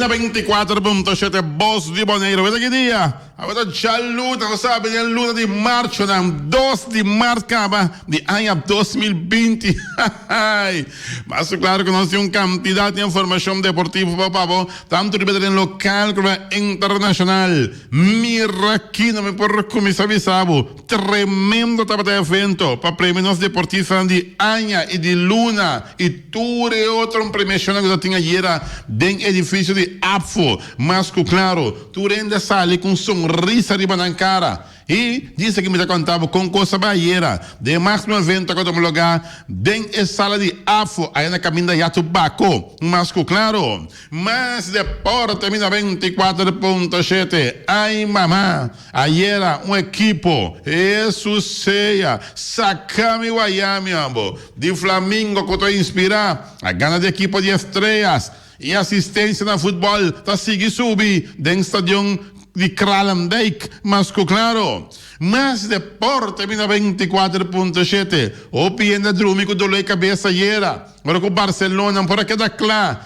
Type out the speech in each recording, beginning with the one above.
94.7 Bos di Boneiru. Weta ki dia? Awe ta djaluna, nos sabi den luna di marchonan, dos di mart kaba di aña 2020. Hahaai! Mas ku klaru ku nos tin un kantidat di informashon deportivo pa pa bo, tantu riba teren lokal komo internashonal. Mira kino mi por kuminsá bisa bo. Tremendo tabata e evento pa premia nos deportistanan di aña y di luna y tur e otro premiacionnan cu ta tin ayera den edificio di APFO. Mas cu claro, tur hende a sali cu un sonrisa riba nan cara. Y djis aki mi ta conta bo con cos a bay ayera den e maximo evento cu a tuma lugar den e sala di APFO aya na caminda Yato Baco. Mas cu claro, mas deporte mi 94.7. Ay mama! Ayera un ekipo, Hesus sea, saka mi waya mi abo, di Flamingo ku ta inspirá a gana di ekipo di Estrellas i asistensia na futbòl ta sigui subi den stadion di Kralendijk mas ku klaro. Mas deporte bina 24.7 Hopi hende a drumi ku doló e kabes ayera ora ku Barcelona por a keda kla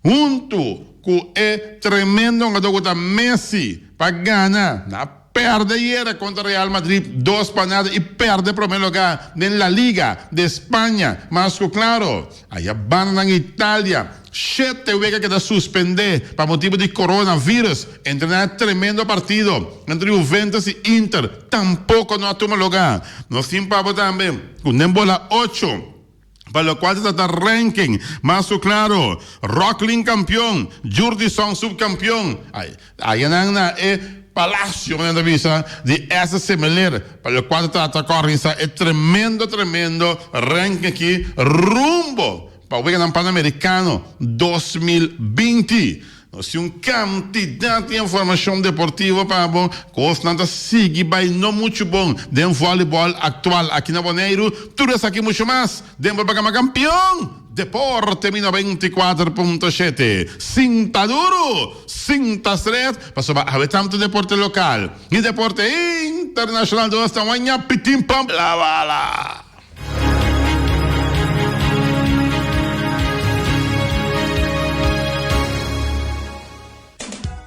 Huntu ku e tremendo hungadó ku ta Messi pa gana na pèrdè ayera kontra Real Madrid dos pa nada i pèrdè promé lugá den La Liga de Spaña. Mas ku klaro, aya bandanan Italia shete wega keda suspendé pa motibu di coronavirus. Entre nan e tremendo partido entre Juventus i Inter tampoko no a tuma lugá. Nos tin pa bo tambe ku den bola ocho. Pa locual ta trata ranking, mas cu claro, Rocklin campeon, Jurdison subcampeon. Ay, ayanan na e palacio, manera ta bisa, di SC Meleer. Pa locual ta trata cu organisa e tremendo, tremendo ranking aki rumbo pa Weganan Panamericano 2020. Nos tin un kantidat di informashon deportivo pa bo. Kosnan ta sigui bai no muchu bon den vòlibòl aktual aki na Boneiru. Tur esaki muchu mas den Propaganda Kampion Deporte mi 94.7. Sinta duru, sinta stret, pasobra awe tantu deporte lokal i deporte internashonal nos ta waña pitin pam la bala.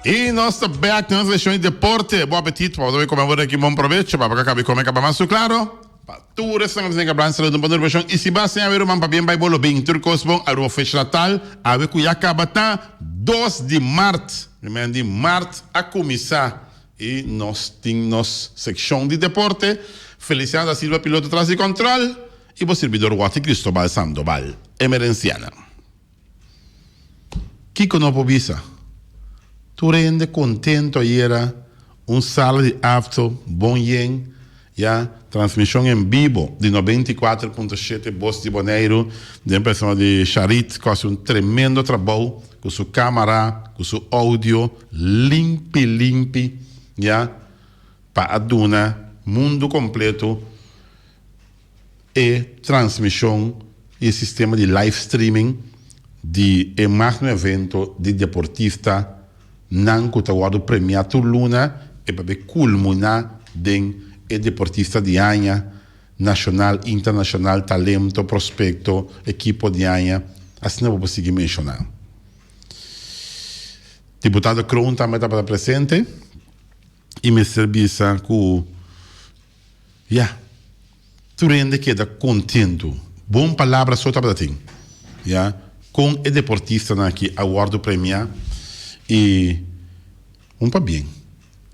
Y nos ta back na nos versión di deporte. Bon apetit, pa bo come awor aki bon provecho, pa bo ka cabi come caba mas su claro. Pa tur esnan cu ta blan saludo bon versión. Y si bas awe ruman pa bien bay bolo bin tur cos bon aruba fecha natal awe cu ya caba ta 2 di maart. Primer di maart a cuminsa. Y nos tin nos seccion di deporte. Feliciano da Silva piloto tras di control y bo sirbidor Watty Cristobal Sandoval. Emerenciana. Kico no por bisa? Tur hende contento ayera un sala di afto bon yen ya transmision en bibo di 94.7 Bos di Boneiru den persona di Sharit cu haci un tremendo trabou cu su camara cu su audio limpi limpi ya pa a duna mundo completo e transmision y e sistema di live streaming di e magno evento di deportista nan cu ta wordo premia tur luna e pa be culmina den e deportista di aña nacional, internacional, talento, prospecto, ekipo di aña, asina bo por sigui menciona. Diputado Kroon tambe tabata presente y mester bisa cu ya, tur hende keda contento. Bon palabra so tabata tin, ya, con e deportistanan aki a wordo premia y un pabien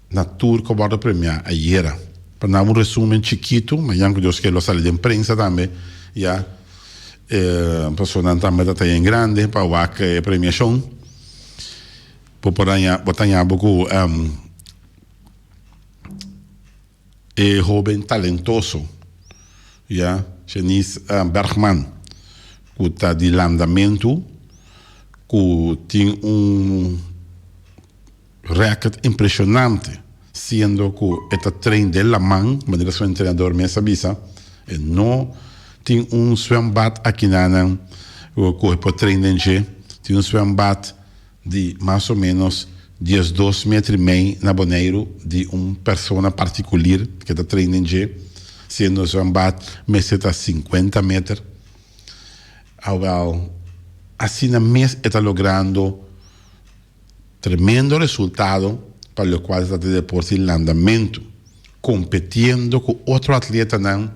na tur cu a wordo premia ayera. Pa nan un resumen chikito, mañan cu Dios kier lo sali den prensa tambe, ya, pasobra nan tambe ta ta yen grande pa wak e premiacion. Bo por haña, bo ta haña bo cu e hoben talentoso, ya, Shanice Bergman, cu ta di landamentu, cu tin un record impresionante, siendo cu e ta train den laman, manera su entrenador mes a bisa, e no tin un zwembad akinanan cu e por train den dje, tin un zwembad di mas o menos diesdos meter i mei na Boneiru di un persona partikulir ke ta train den dje, siendo zwembad mester ta sinkuenta meter. Awel, asina mes e ta logrando. Tremendo resultado pa locual ta trata di deporte di landamentu, competiendo cu otro atletanan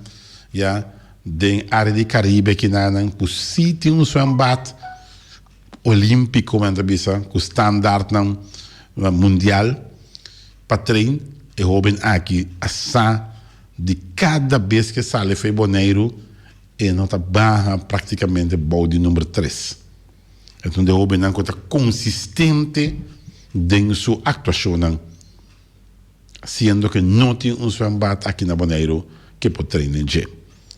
ya den area di Caribe kinanan cu si tin un zwembad olimpico men ta bisa cu standaardnan mundial pa train. E hoben aki a sa di cada bes ke sali fo'i Boneiru e no ta baha practicamente bou di number tres. E ta un di e hobennan ku ta konsistente den su aktuashonnan, siendo ku no tin un zwembad aki na Boneiru ku e por train den dje.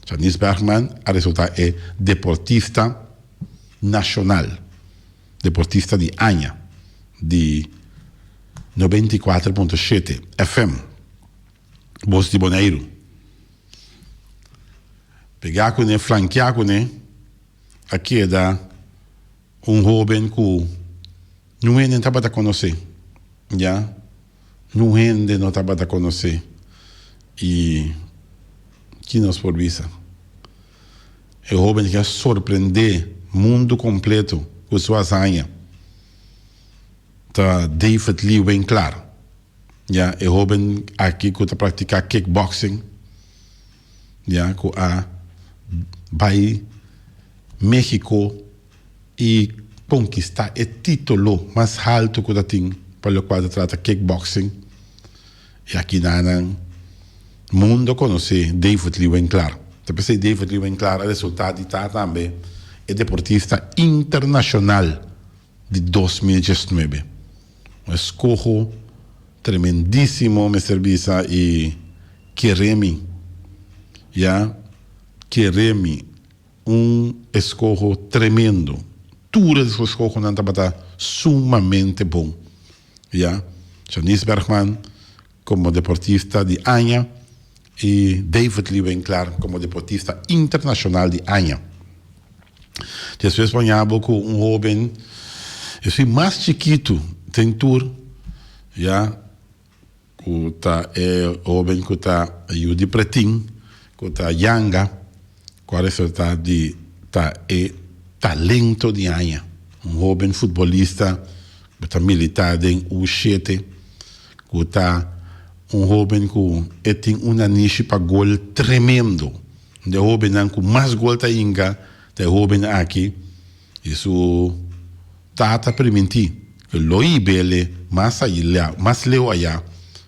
Janice Bergman a resultá e deportista nashonal, deportista di aña di 94.7 FM, Bos di Boneiru. Pegá kuné, flankeá kuné. A keda un hoben ku niun hende no tabata konosé, ya, niun hende no tabata konosé. I ki nos por bisa? E hoben ke a sorprendé mundu kompleto ku su hazaña ta David Lee Winklaar, ya, e hoben aki ku ta praktiká kickboxing. Ya ku a bai Mexico i konkistá e título mas haltu ku ta tin pa lokual ta trata kickboxing. I aki nan mundo konosé David Lee Winklaar. Ta p'esei David Lee Winklaar a resultá di ta tambe e deportista internashonal di 2019. Un eskoho tremendísimo mester bisa i kere mi, ya, kere mi, un eskoho tremendo. Tur e eskohonan tabata sumamente bon, ya. Janice Bergman komo deportista di aña i David Lee Winklaar komo deportista internashonal di aña. Despues bo haña bo ku un hoben esun mas chikitu den tur ya ku ta e hoben ku ta yu di pretin ku ta yanga ku a resulta di ta e talento di aña un hoben futbolista ku ta milita den U shete ku ta un hoben ku e tin un nanishi pa gol tremendo. Un di e hobennan ku mas gol ta hinka ta e hoben aki i su tata a primintí ku lo hib'ele mas ayla, mas leu ayá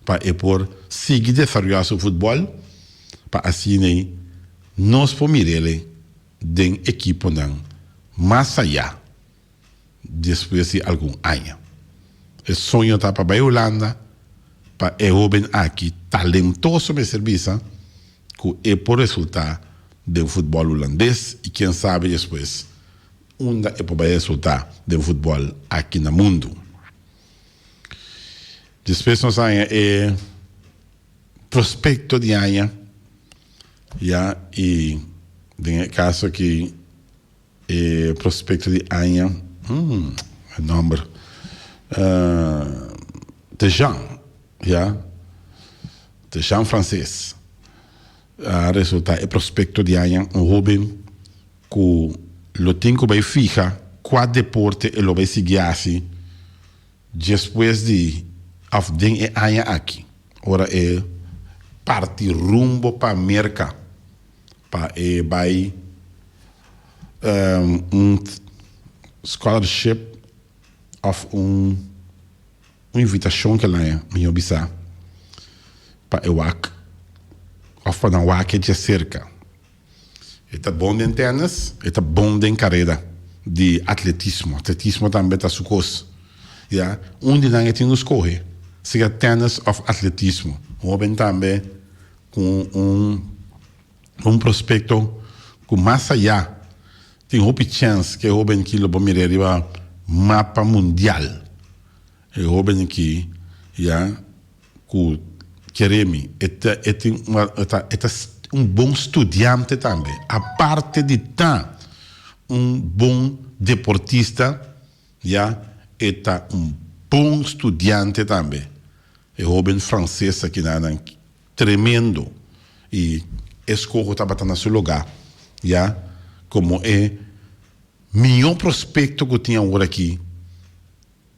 pa e por sigui desaroyá su futbòl pa asina ei nos por mir'ele den ekiponan mas ayá. Despues di algun aña. E soño ta pa bai Hulanda pa e hoben aki talentoso mester bisa cu e por resulta den futbol hulandes y ken sabe despues unda e por bai resulta den futbol aki na mundo. Despues nos haña e prospecto di aña ya y den e caso aki. E prospecto di aña, e nomber, Tejan, ya, Tejan Frances a resulta e prospecto di aña, un hoben cu lo tin cu bay fija cua deporte e lo bay sigui haci despues di of den e aña aki, ora e parti rumbo pa Merca. Pa e bai un scholarship of un invitacion ke laña miho bisa pa e wak of pa nan wak e djaserka. E ta bon den tennis, e ta bon den kareda di atletismo. Atletismo tambe ta su kos. Ya, un di nan e tin ku skohe, sea tennis of atletismo. Hoben tambe Ku un un prospecto ku mas ayá tin hopi chèns ku e hóben ki lo por mir'é riba mapa mundial. E hóben ki ya ku kere mi e ta e tin e ta e ta un bon studiante tambe aparte di ta un bon deportista ya e ta un bon studiante tambe. E hóben franses aki nan tremendo y e scoho tabata na su lugar ya como e miho prospecto cu tin awor aki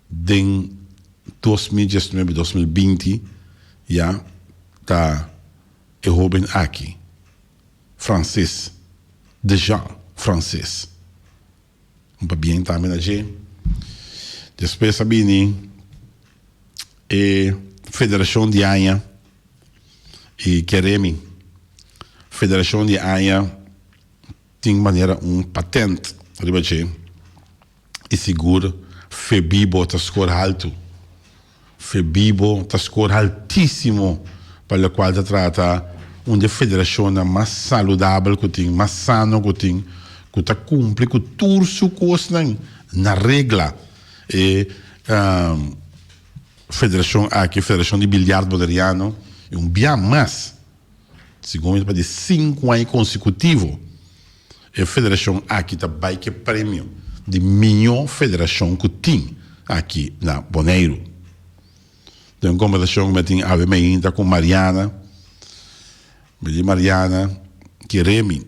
den. 2019, 2020 ya ta e hoben aki, Francis Dejean Francis. Un pabien tambe na dje. Despues a bini e Federashon di Aña i Keremi. Federashon di Aña tin manera un patent riba dje i sigur Febibo ta skor haltu. Febibo ta skor haltísimo pa lokual ta trata un di e federashonnan mas saludabel ku tin, mas sano ku tin, ku ta kumpli ku tur su kosnan na regla. E federashon aki, Federashon di Biljart Boneriano, i un bia mas, segun mi ta di sinku aña konsekutivo, E federashon aki ta bai ku e premio di mihó federashon ku tin aki na Boneiru. Den un kombersashon ku mi a tin awe mainta ku Mariana, mi di Mariana ki Remy,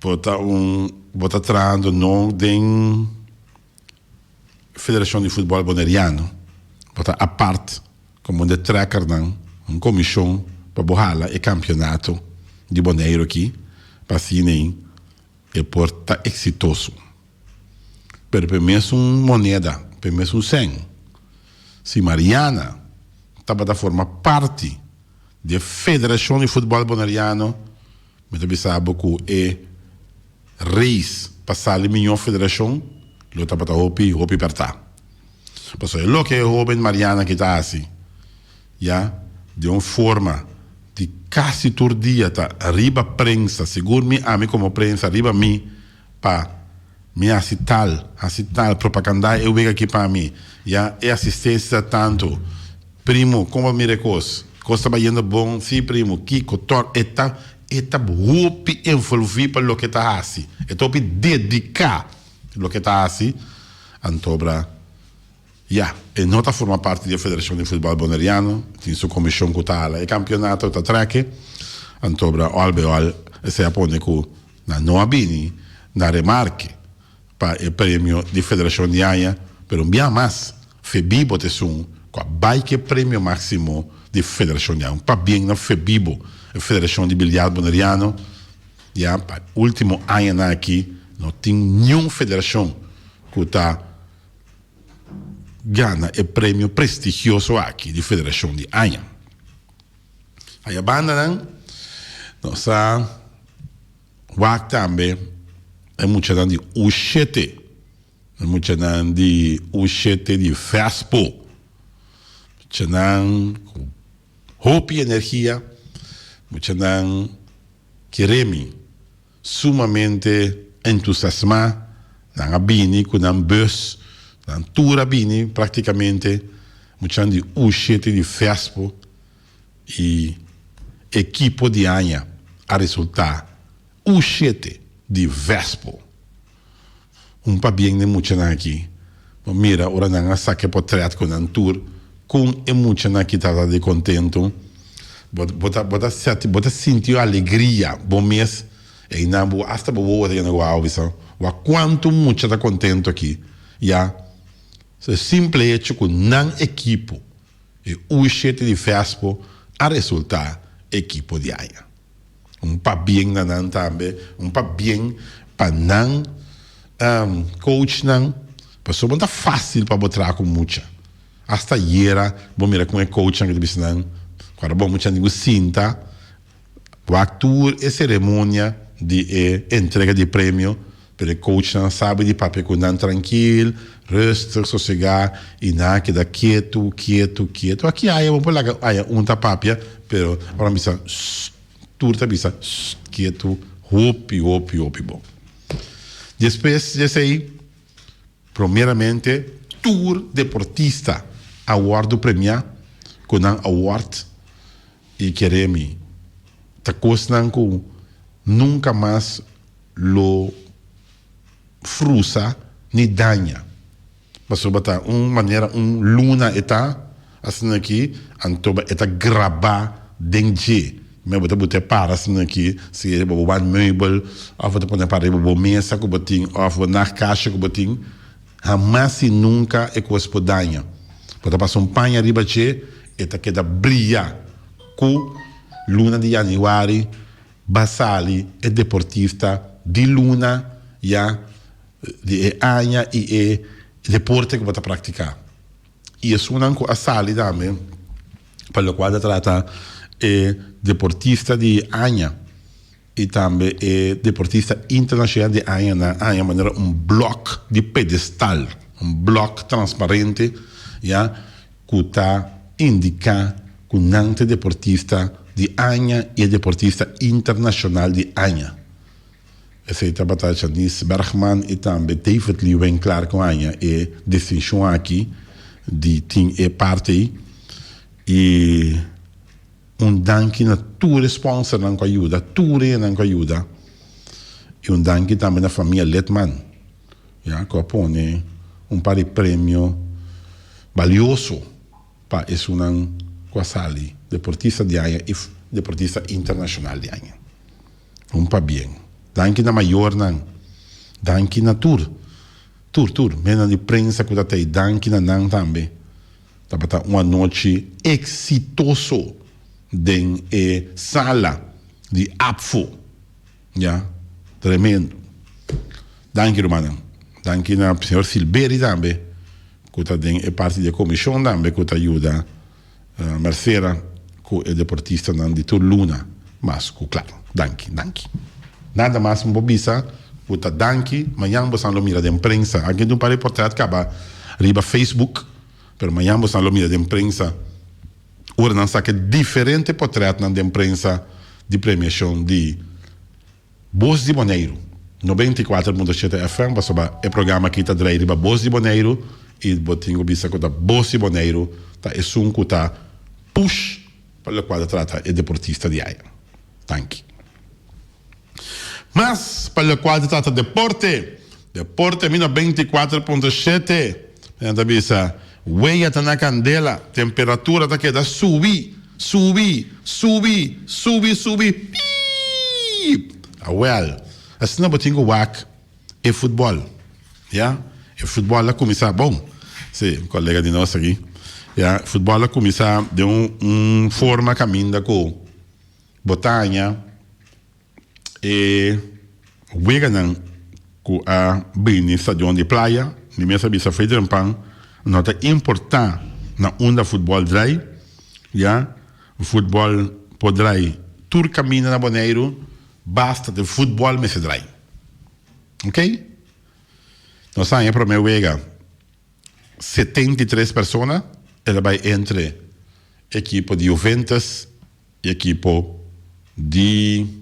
bo ta un bo ta trahando no den Federashon di Futbòl Boneriano, bo ta apart Komo de trekkernan, un komishon pa bo hala e kampionato di Boneiru aki pa asina e por ta eksitoso. Pero pa e mesun moneda, pa e mesun sèn, si Mariana tabata forma parti di e Federashon di Futbòl Boneriano, Mi ta bisa bo ku e reis pa sali miñó federashon lo tabata hopi, hopi pèrtá. Pasobra e loke e hóben Mariana aki ta hasi ya den un forma di kasi tur dia ta riba prensa, sigur mi ami komo prensa riba mi pa mi hasi tal, hasi tal, propagandá e wega aki pa mi, ya e asistensia ta tantu. Primo, kon bo mira e kos? Kos ta bayendo bon? Sí, primo. Kiko? Tor, e ta, e ta hopi envolví pa loke e ta hasi. E ta hopi dediká loke e ta hasi. Antobra, ya, e no ta forma parti di e Federashon di Futbòl Boneriano. Tin su komishon ku ta hala e kampionato, ta trèk. Antobra, òl be òl, esei a pone ku nan no a bini na remarke. pa e premio di Federashon di aña, pero un bia mas Febibo ta esun ku a bai ku e premio máksimo di Federashon di aña. Un pabien na Febibo, e Federashon di Biljart Boneriano, ya pa e último añanan aki no tin niun federashon ku ta gana e premio prestigioso aki di Federashon di aña. Aya bandanan nos a. Wak tambe e muchanan di U7, e muchanan di U7 di Vespo. Muchanan ku hopi energia, muchanan keremi, sumamente entusiasmá. Nan a bini ku nan bus, nan tur a bini praktikamente, muchanan di U7 di Vespo. E ekipo di aña a resultá U7 di Vespo. Un pabien n'e muchanan aki. Bo mira ora nan a saka e potret ku nan tur, kon e muchanan aki tabata di kontentu. Bo bo ta bo ta seti bo ta sinti un alegria bo mes. Einan bo asta bo wowo ta yena ku awa bisa, Wak kuantu mucha ta kontentu aki. Ya, e simple hecho ku nan ekipo E U7 di Vespo a resultá ekipo di aña. Un pabien na nan tambe, un pabien pa nan coachnan, pasobra no ta fácil pa bo traha ku mucha. Asta ayera bo mira kon e coachnan ke ta bisa nan, ku ora bo muchanan tin ku sinta Wak tur e ceremonia di e entrega di premio, pero e coachnan sabi di papia cu nan trankil, rustig, sosega y nan a keda ketu, ketu, ketu. Aki aya bo por laga aya un ta papia, pero ora nan bisa sst, tur ta bisa sst, ketu, hopi, hopi, hopi bon. Despues di esey, Promeramente tur deportista a wordo premia cu nan award y kere mi ta cosnan cu nunca mas lo frusa ni daña pasobra ta un manera un luna e ta Asina aki, anto e ta grabá den dje. Me bo ta buta e para asina aki, si riba bo wand meubel, òf bo ta pone para riba bo mesa ku bo tin, òf bo nachtkastje ku bo tin. Hamas y nunca e cos por daña. Bo ta pasa un paña riba dje, e ta keda bria. Cu luna di januari ba sali e deportista di luna ya di e aña y e deporte cu bo ta practica. Y esunnan cu a sali tambe pa locual ta trata e deportista di aña y tambe e deportista internacional di aña nan aña manera un blok di pedestal, un blok transparente ya cu ta indica cu nan ta e deportista di aña y e deportista internacional di aña. Esey tabata Janice Bergman y tambe David Lee Winklaar cu aña e distincion aki di tin e parti ey y Un danki na tur e sponsornan ku a yuda, tur enan ku a yuda. I un danki tambe na famia Litman, ya, ku a pone un par di premio balioso pa esunnan ku a sali deportista di aña i deportista internashonal di aña. Un pabien. Danki na mayornan, danki na tur, tur, tur, mennan di prensa ku ta tei, danki na nan tambe. Tabata un anochi exitoso den e sala di APFO. Ya, tremendo. Danki rumannan. Danki na señor Silberi tambe cu ta den e parti di e comision tambe cu ta yuda Mercera cu e deportistanan di tur luna mas cu claro. Danki, danki. Nada mas mi por bisa cu ta danki. Mañan bosan lo mira den prensa. Aki tin un par di portret caba riba Facebook. Pero mañan bosan lo mira den prensa ora nan saka diferente potretnan den prensa di premiacion di Bos di Boneiru, 94.7 FM, pasobra e programa aki ta drai riba Bos di Boneiru y bo tin cu bisa cu ta Bos di Boneiru ta esun cu ta push pa locual ta trata e deportista di aya. Danki. Mas pa locual ta trata deporte, deporte mi 94.7 nan ta bisa wea ta na candela, temperatura ta keda subi, subi, subi, subi, subi, piip! Awel, asina bo tin cu wak e futbol, ya, e futbol a cuminsa bon, si, un colega di nos aki, ya, futbol a cuminsa den un forma caminda cu Bo ta haña e weganan ku a bini stadion di Playa, mi mes a bisa Federenpan, no ta importá na unda futbòl drai, ya, futbòl por drai tur kaminda na Boneiru, basta den futbòl mester drai. Oké? Nos a haña e promé wega 73 persona, el a bai entre ekipo di Juventus e ekipo di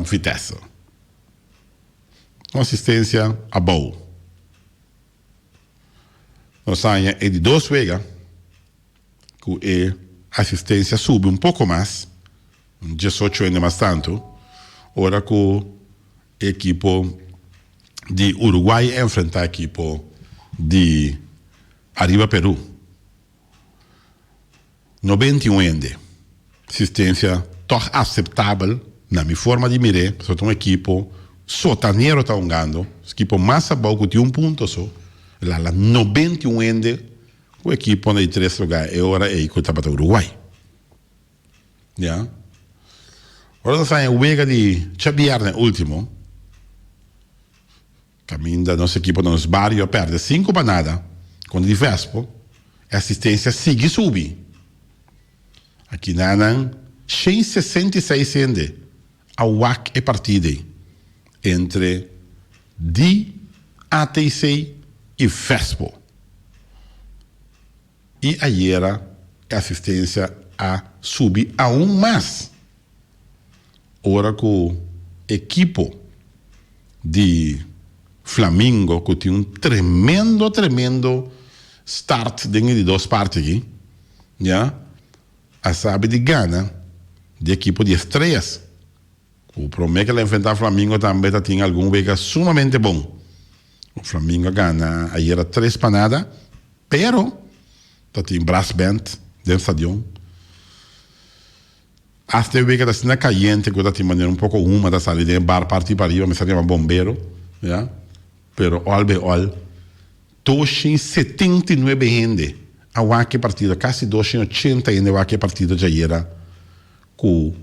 Vitesse. Un asistencia abou. Nos haña e di dos wega cu e asistencia subi un poco mas, un diesocho hende mas tanto, ora cu e ekipo di Uruguay a enfrenta ekipo di Arriba Peru. 91 hende. Asistencia tog aceptabel na mi forma di mir'é, pasobra ta un ekipo sotanero ta hungando, ekipo mas abou cu tin un punto so, el a hala 91 hende cu ekipo na di tres lugar e ora ey cu tabata Uruguay. Ya. Ora nos haña wega di djabierne ultimo. Caminda nos ekipo na nos bario a perde cinco pa nada contra di Vespo, e asistencia sigui subi. Akinanan 166 hende a wak e partida ei entre di ATC y Vespo. Y ayera e asistencia a subi aun mas ora cu ekipo di Flamingo cu tin un tremendo tremendo start den e di dos parti aki ya a sabi di gana di ekipo di Estrellas cu prome cu el a enfrenta Flamingo tambe ta tin algun wega sumamente bon. Flamingo a gana ayera tres pa nada. Pero ta tin brass band den stadion. Hasta e wega ta asina cayente cu ta tin manera un poco huma ta sali den e bar parti pariba, mester yama bombero, ya. Pero al bij al, 279 hende a wak e partido, kasi 280 hende a wak e partido djayera ku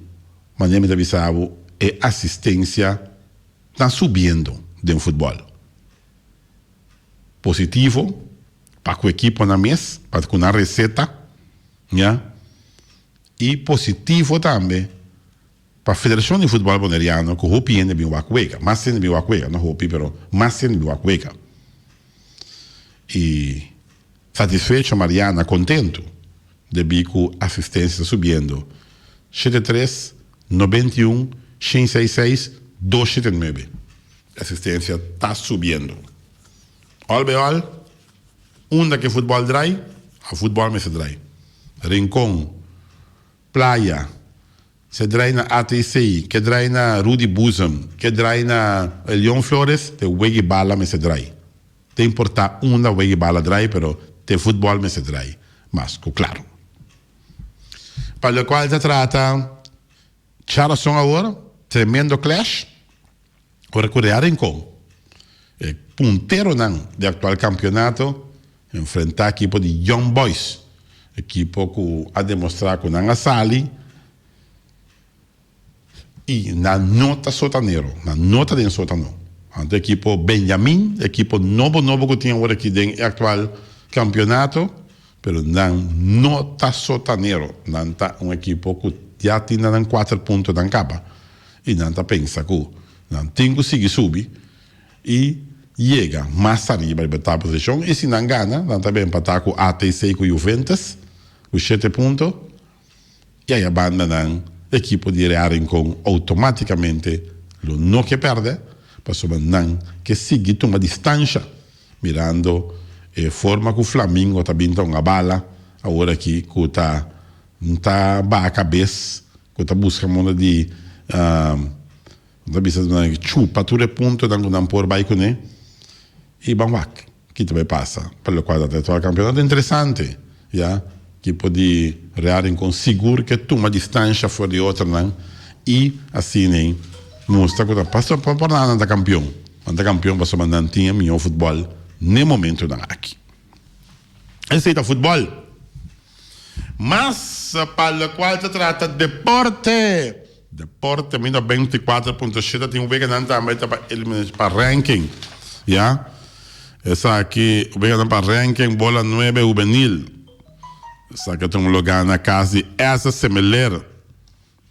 manera mi ta bisa bo e asistencia ta subiendo den futbol. Positivo pa ku ekiponan mes, pa ku nan receta, ya, y positivo tambe Pa Federashon di Futbòl Boneriano ku hopi hende bin wak wega, mas hende bin wak wega, no hopi pero mas hende bin wak wega. I satisfecho Mariana kontentu debí ku asistensia ta subiendo shete tres, 91, shen seis seis, dos shete nuebe. Asistensia ta subiendo. Òl bei òl, unda ku e futbòl drai, a futbòl mester drai. Rincon. Playa, se drai na ATC, ke drai na Rudy Boezem, ke drai na Leon Flores, te weg'i bala mester drai. Ta importa unda weg'i bala drai, pero te futbol mester drai, mas ku klaro. Pa lokual ta trata Charleston awor, tremendo clash. Ora ku Real Rincon, e punteronan di aktual kampionato, enfrentá ekipo di Young Boys, ekipo ku a demostrá ku nan a sali i nan no ta sotanero, nan no ta den sotano. Anto ekipo Benjamin, ekipo nobo nobo ku tin awor aki den e aktual kampionato, pero nan no ta sotanero, nan ta un ekipo ku ya tin nan kuater puntonan kaba. I nan ta pensa ku nan tin ku sigui subi i yega mas ariba riba e tabla posishon. I si nan gana, nan ta bin empatá ku ATC ku Juventus ku shete punto. I aya banda nan ekipo di Real Rincon outomátikamente lo no ke pèrdè pasobra nan ke sigui tuma distansha mirando e forma ku Flamingo ta bin tonga bala awor aki ku ta ta baha kabes. Ku ta buska moda di ta bisa nan chupa tur e puntonan ku nan por bai kuné i ban wak ki ta bai pasa. Pa lokual ta e kampionato interesante ya ekipo di Real Rincon sigur ke tuma distansha for di otronan i asina mustra ku ta pasobra pa por nada nan ta kampion. Nan ta kampion pasobra nan tin e mihó futbòl n'e momentonan aki. Esei ta futbòl. Mas pa locual ta trata deporte, deporte mi ta 24.7 tin weganan tambe ta pa eliminacion pa ranking ya esaki weganan pa ranking bola nuebe hubenil esaki ta un lugar na cas di Essa Semeler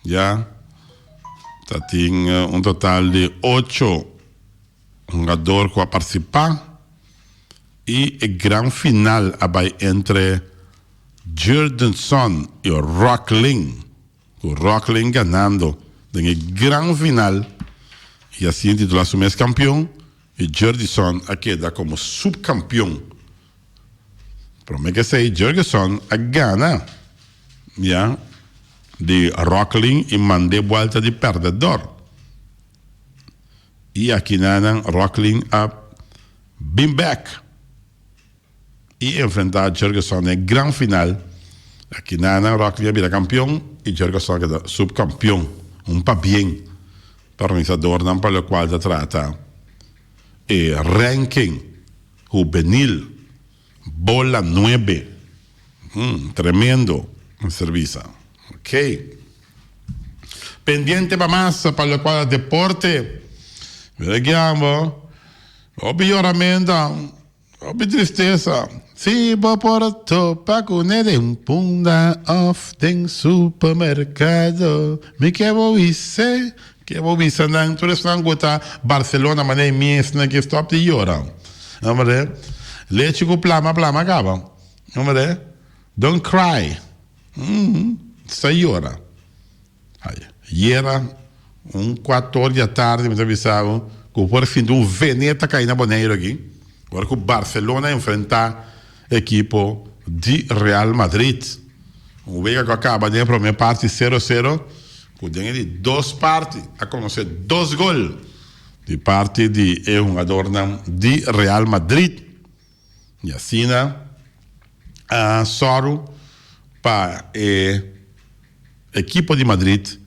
ya ta tin un total di ocho hungador cu a participa. I e gran final a bai entre Jurgenson i Rocklin, ku Rocklin ganando den e gran final i asina titulá su mes kampion i Jurgenson a keda komo supkampion. Prome ku esei Jurgenson a gana ya di Rocklin i mand'é buelta di pèrdèdor. I akinanan Rocklin a bin bek i enfrentá Jurgenson den e gran final. Akinanan Rocklin a bira kampion i Jurgenson a keda supkampion. Un pabien pa organisadornan pa lokual ta trata e ranking hubenil bola nuebe. Tremendo mester bisa. Ok. Pendiente pa mas pa locual ta deporte. Mira guiambo. Hopi yoramento, hopi tristesa. Si bo por topa cune den punda of den supermercado, mi ke bo bis'e, ke bo bisa nan tur esnan cu ta Barcelona manera e miesnan ke stop di yora. Hombre, lechi cu plama plama caba. Hombre, don't cry. Sta yora. Ayera un kuator di atardi mi ta bisa bo ku por sinti un veneta kai na Boneiru aki ora ku Barcelona enfrenta ekipo di Real Madrid. Un wega ku a kaba den e prome parti sero sero ku den e di dos parti a konosé dos gol di parti di e hungadornan di Real Madrid. I asina a sòru pa e ekipo di Madrid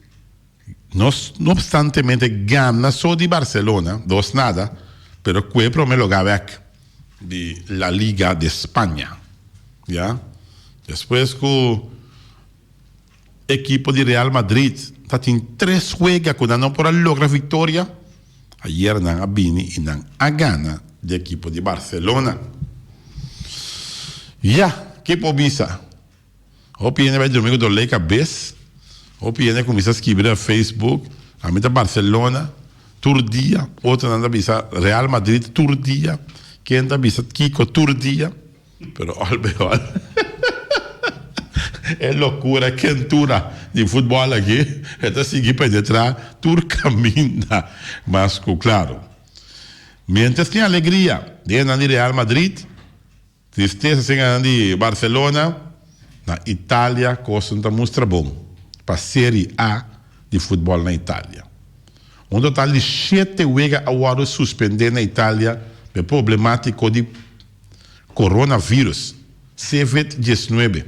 no opstantemente gana so di Barcelona, dos nada, Pero ku e prome lugá bek di La Liga de Spaña. Ya. Despues ku ekipo di Real Madrid ta tin tres wega ku nan no por a logra viktoria, ayer nan a bini i nan a gana di ekipo di Barcelona. Ya, ke por bisa? Hopi hende bai drumi ku dolé kabes, hopi hende a kuminsá skibi riba Facebook, ami ta Barcelona tur dia, otronan ta bisa Real Madrid tur dia, ken ta bisa kiko tur dia. Pero al bij al e locura kentura di futbol aki e ta sigui penetra tur caminda mas cu claro. Mientras tin alegria den esnan di Real Madrid, tristesa den esnan di Barcelona, na Italia cos no ta mustra bon pa Serie A di futbol na Italia. Un total di shete wega a wordo suspende na Italia pa e problematico di Coronavirus, Cvid 19,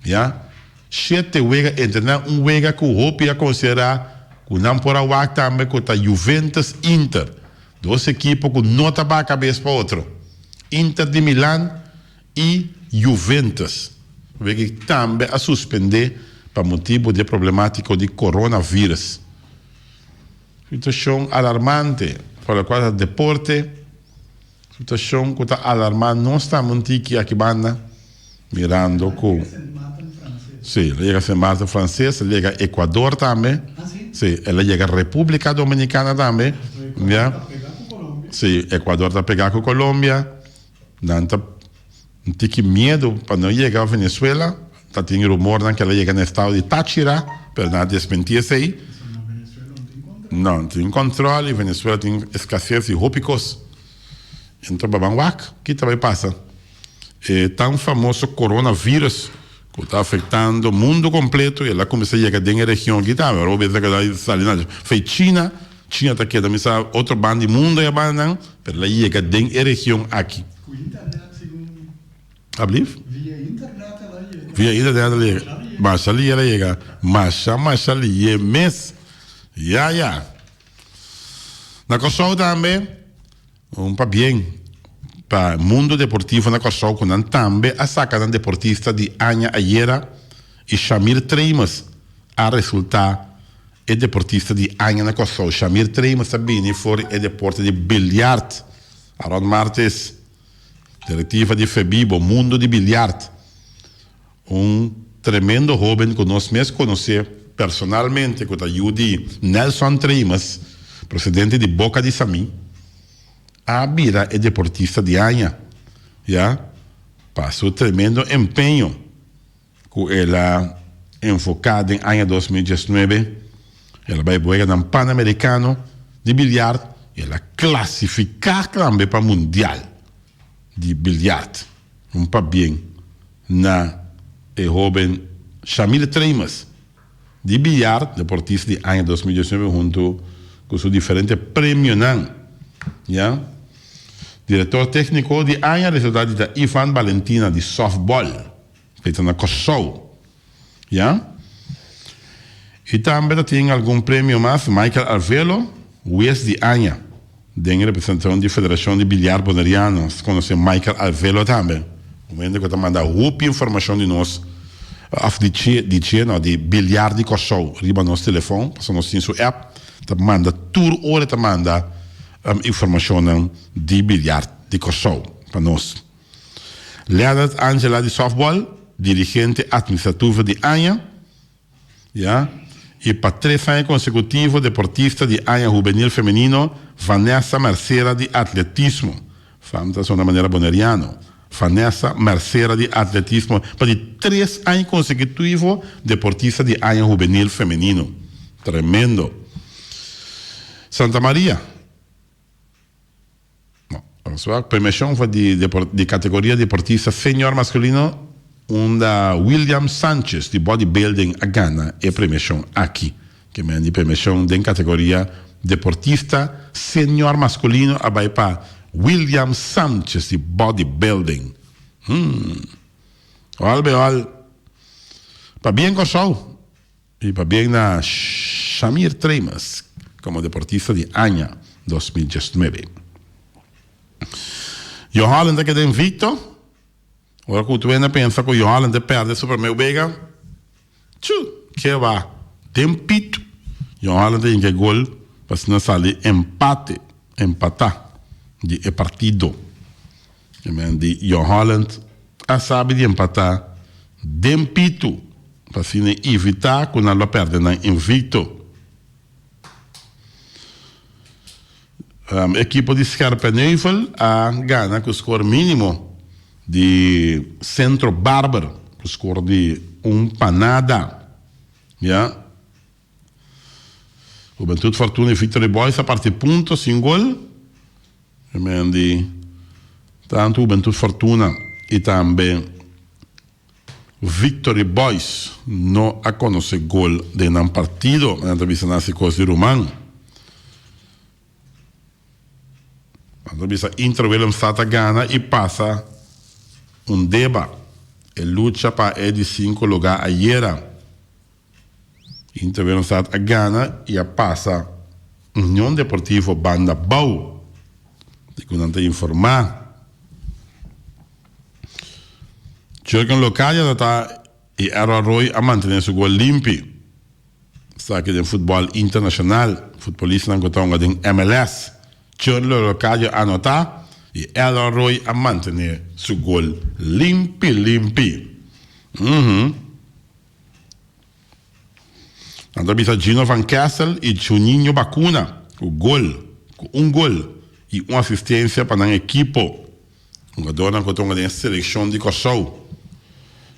ya. Shete wega entre nan un wega cu hopi a considera cu nan por a wak tambe cu ta Juventus Inter, dos ekipo cu no ta baha cabes pa otro. Inter di Milan y Juventus. Wega tambe a suspende pa motibo di e problematico di coronavirus. Situacion alarmante pa locual ta deporte. Situacion cu ta alarma nos tambe un tiki aki banda, mirando cu Si, el a yega Sint Maarten Frances, el a yega Ecuador tambe, si, el a yega Republica Dominicana tambe, ya, si, Ecuador ta pega cu Colombia, nan ta un tiki miedo pa no yega Venezuela, ta tin rumornan cu el a yega na estado di Táchira, pero nan a desmenti esey. No, no tin control y Venezuela tin escasez di hopi cos. Enton pa ban wak ki ta bay pasa. E tan famoso coronavirus cu ta afectando mundo completo y el a cuminsa yega den e region aki tambe. Ora bo bisa cu el a sali na fey China, China ta keda misa otro banda di mundo ya bandanan, pero el a yega den e region aki. Cu internet segun. Ablief? Via internet el a yega. Via internet el a yega. Masha liye el a yega. Masha masha liye mes. Ya ya. Na Kòrsou tambe un pabien pa mundo deportivo na Kòrsou ku nan tambe a saka nan deportista di aña ayera i Shamir Tremus a resultá e deportista di aña na Kòrsou. Shamir Tremus a bini for e deporte di biljart. Aron Martes, direktiva di Febibo, mundo di biljart. Un tremendo hoben ku nos mes konosé personalmente ku ta yu di Nelson Tremus, presidente di Boca di Samí, a bira e deportista di aña ya pa su tremendo empeño ku el a enfoká den aña 2019. El a bai Weganan Panamericano di biljart i el a klasifiká tambe pa Mundial di biljart. Un pabien na e hoben Shamil Tremus di biljart, deportista di aña 2019 hunto cu su diferente premionan. Ya. Director tecnico di aña resulta di ta Ivan Balentina di softball, cu ta na Corsou. Ya. Y tambe ta tin algun premio mas, Michael Arvelo, Hues di Aña, den representacion di Federacion di Biliar Boneriano. Nos conoce Michael Arvelo tambe, un hende cu ta manda hopi informacion di nos, of di che, di che no, di biliar di Corsou riba nos telefon, pasobra nos tin su app, ta manda tur ora e ta manda informacionnan di biliar di Corsou pa nos. Leonard Angela di softball, dirigente administrativo di aña, ya, y pa tres aña consecutivo deportista di aña hubenil femenino Vanessa Mercera di atletismo. Fam ta sona manera boneriano. Vanessa Mercera di atletismo pa di tres aña consecutivo deportista di aña hubenil femenino. Tremendo. Santa Maria. Premiacion for di di categoria deportista senior masculino unda William Sanchez di bodybuilding a gana e premiacion aki. Ke men di premiacion den categoria deportista senior masculino a bay pa William Sanchez di bodybuilding. Hmm. Ol be ol. Pabien Corsou. I pabien na Shamir Tremus komo deportista di aña 2019. Jong Holland ta keda invicto. Ora ku tur hende a pensa ku Jong Holland ta perde su prome wega, tju, ke ba den pitu. Jong Holland ta hinka e gol pa asina sali empate, empatá, di e partido. E men di Jong Holland a sabi di empatá den pitu pa asina evitá ku nan lo perde nan invicto. Ekipo di Scherpenheuvel a gana ku skor mínimo di Centro Barber ku skor di un pa nada. Ya. Hubentud Fortuna i Victory Boys a parti punto sin gol. Di tantu Hubentud Fortuna i tambe Victory Boys no a conoce gol den nan partido, nan ta bisa nan si cos di ruman. Nan ta bisa Inter Willemstad a gana y pasa Undeba e lucha pa e di cinco lugar ayera. Inter Willemstad a gana y a pasa Union Deportivo Banda Bou, segun nan ta informa. Jurgen Locadia ta ta y Errol Roy a mantene su gol limpi. Esaki den futbol internacional, futbolistanan cu ta hunga den MLS. Jurgen Locadia a anota y Errol Roy a mantene su gol limpi limpi. Nan ta bisa Gino van Kessel y Juninho Bacuna cu gol, cu un gol y un asistencia pa nan ekipo. Hungadornan cu ta hunga den e seleccion di Corsou.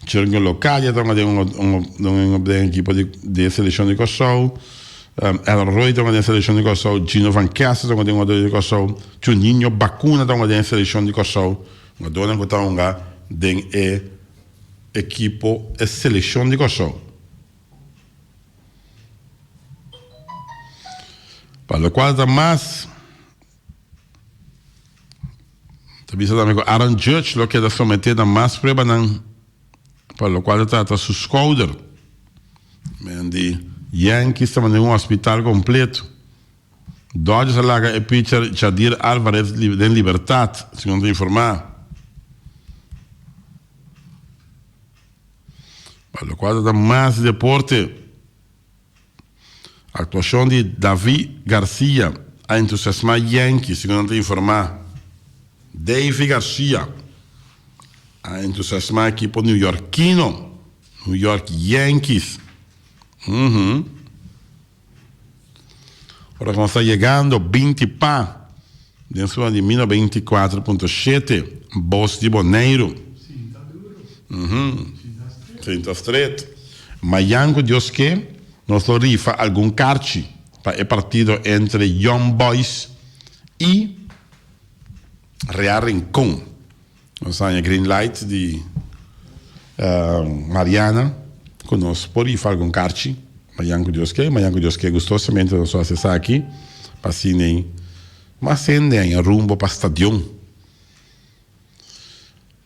Jurgen Locadia ta hunga den den ekipo di e seleccion di Corsou. El Roy ta hunga den e seleccion di Corsou. Gino van Kessel ta hunga den hungador di Corsou. Juninho Bacuna ta hunga den e seleccion di Corsou. Hungadornan cu ta hunga den e ekipo e selekshon di Kòrsou. Pa lokual ta mas ta bisa tambe ku Aaron Judge lo keda someté na mas pruebanan pa lokual ta trata su skouder. Men di Yankees ta manda un hospital kompleto. Dodgers a laga e pitcher Jadir Alvarez den libertat, segun ta informá. Pa lokual ta ta mas di deporte, aktuashon di Davi Garcia a entusiasmá Yankees, segun nan ta informá. Davy Garcia a entusiasmá ekipo newyorkino, New York Yankees. Ora ku nos ta yegando 20 pa den suma di 1924.7 Bos di Boneiru. Sinta stret. Mayan ku Dios ke nos lo rifa algun karchi pa e partido entre Young Boys i Real Rincon. Nos haña green light di Mariana ku nos por rifa algun karchi mañan ku Dios ke. Mañan ku Dios ke gustosamente nos lo hasi esaki pa asina mas hende haña rumbo pa stadion.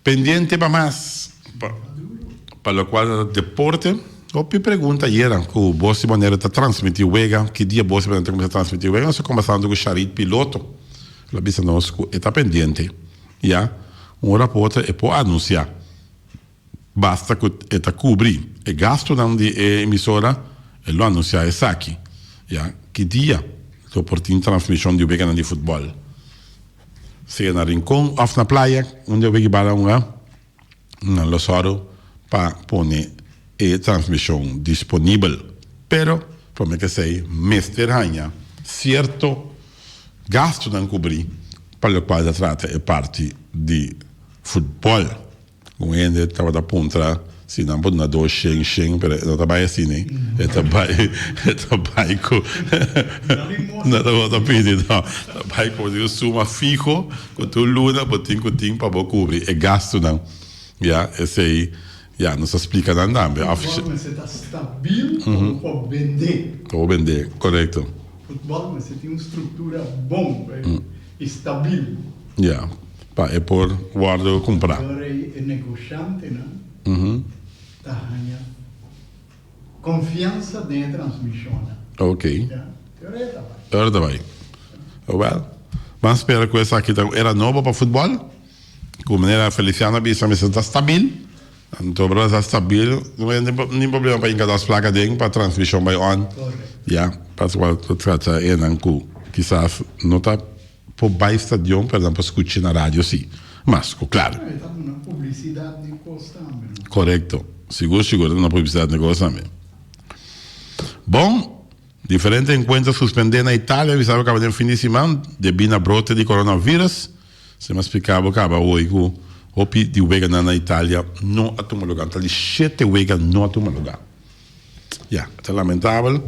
Pendiente pa mas pa lokual ta deporte. Hopi pregunta ayera ku Bos di Boneiru ta transmiti wega. Ki dia Bos di Boneiru ta kuminsá transmiti wega? Nos a kombersando ku Sharit Piloto. El a bisa nos ku e ta pendiente. Ya, un ora pa otro e por anuncia. Basta cu e ta cubri e gastonan di e emisora, e lo anuncia esaki. Ya, ki dia lo por tin transmision di weganan di futbol? Sea na Rincon of na Playa, unda e wega bala hunga, nan lo sòru pa pone e transmision disponibel. Pero, prome k'esei mester haña cierto Gastunan kubrí pa lokual ta trata e parti di futbòl. Un hende tabata puntra si nan por duna dos shen shen, pero e no ta bai asina, e ta bai e ta bai ku no ta bo ta pidi no, ta bai ku un suma fiho ku tur luna bo tin ku tin pa bo kubri e gastunan. Ya, esei ya nos a splika nan tambe. Futbòl mester ta stabil pa bo por bendé. Pa bo bendé, korekto. Futbòl mester tin un struktura bon i stabil. Ya, pa e por wòrdu kumprá. Ora ei e negoshantenan ta haña konfiansa den e transmishonnan. Ok. Ya, te ora ei ta bai. Te ora ta bai. Wèl, ban spera ku esaki ta un era nobo pa futbòl. Ku manera Feliciano a bisa mester ta stabil. Anto ora ta stabil no tin nin problema pa hinka dos plaka aden pa transmishon bai on. Ya, pasobra ta trata enan ku kisas no ta por bai stadion pero nan por skucha na radio si. Mas ku klaro. E ta duna publisidat di kos tambe no? Korekto. Sigur sigur ta duna publisidat di kos tambe. Bon. Diferente enkuentro suspendé na Italia bisa bo kaba den fin di siman debí na brote di coronavirus. Sima spliká bo kaba hoy ku hopi di weganan na Italia no a tuma lugá. Tal di shete wega no a tuma lugá. Ya, ta lamentabel,